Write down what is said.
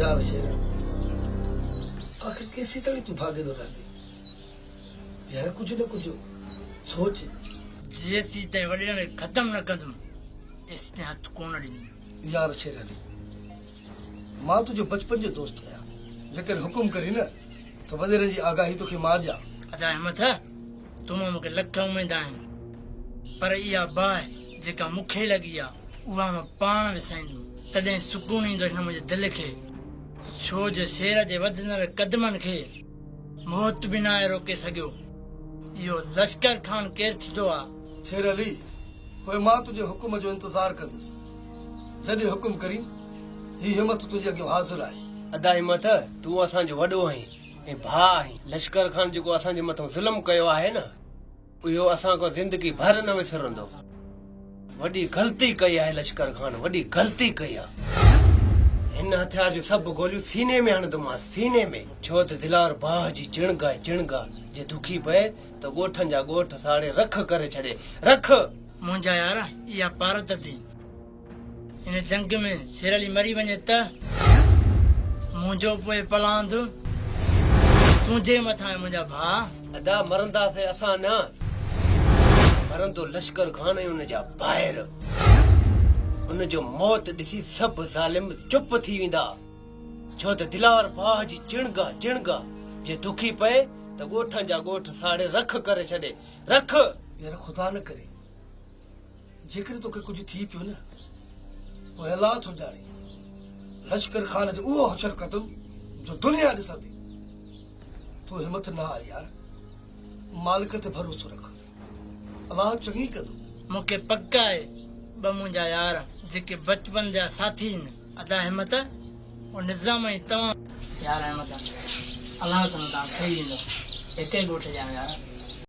يار شيرا، آخر ڪيسيتائين تون ڀاڳيندو رهندين؟ يار ڪجهه نه ڪجهه سوچ. جيسيتائين وڏيرن کي ختم نه ڪندم، ايسيتائين هٿ ڪونه ڏيندم. يار شير علي، مان تنهنجو بچپن جو دوست آهيان، جيڪڏهن حڪم ڪرين نه ته وڏيرن جي آگاهي توکي مان ڏيان. ادا همٿ، تو مان مون کي لک اميد آهن، پر اها باهه جيڪا مون کي لڳي آ، اها مان پاڻ وسائيندم، تڏهن سڪون ايندو هن منهنجي دل کي، ڇو جو شير جي وڌندڙ قدمن کي موت به ناهي روڪي سگهيو. اهو لشڪر خان ڪير ٿيندو آ؟ شير علي، پوء مان تنهنجي حڪم جو انتظار ڪندس. جڏهن حڪم ڪرين، هي همٿ تنهنجي اڳيان حاضر آهي. ادا همٿ، تون اسان جو وڏو آهين ۽ ڀاء آهين. لشڪر خان جيڪو اسان جي مٿان ظلم ڪيو آهي نه، اهو اسان کان زندگي ڀر نه وسرندو. وڏي غلطي ڪئي آهي لشڪر خان، وڏي غلطي ڪئي آهي. هن هٿيار جون سڀ گوليون سيني ۾ هڻندومانس، سيني ۾. ڇو ته دلاور باهه جي چڻگ آهي، چڻگ. جي دکي پئي ته ڳوٺن جا ڳوٺ ساڙي رک ڪري ڇڏي، رک! منهنجا يار، اها پارت اٿئي. هن جنگ ۾ شير علي مري وڃي ته منهنجو پوء پلاند تنهنجي مٿان آهي منهنجا ڀاء. ادا مرنداسين اسان نه، مرندو لشڪر خان ۽ ان جا ڀائر. ان جو موت ڏسي سڀ ظالم چپ ٿي ويندا. ڇو ته دلاور باهه جي چڻگ آ، چڻگ آ، جي دکي پئي ته ڳوٺن جا ڳوٺ ساڙي رک ڪري ڇڏي، رک! يار خدا نه ڪري جيڪڏهن توکي ڪجهه ٿي پيو نه پوء الله ٿو ڄاڻي لشڪر خان جو اهو حشر ڪندم جو دنيا ڏسندي. تون همت نه هار يار، مالڪ تي ڀروسو رک، الله چڱي ڪندو. مون کي پڪ آهي ٻه منهنجا يار جيڪي بچپن جا ساٿي هن، ادا همت، او نظام ۽ توهان. يار همت، الله ڪندو توهان ٺهي ويندو، هڪ ئي ڳوٺ جا آهيون يار.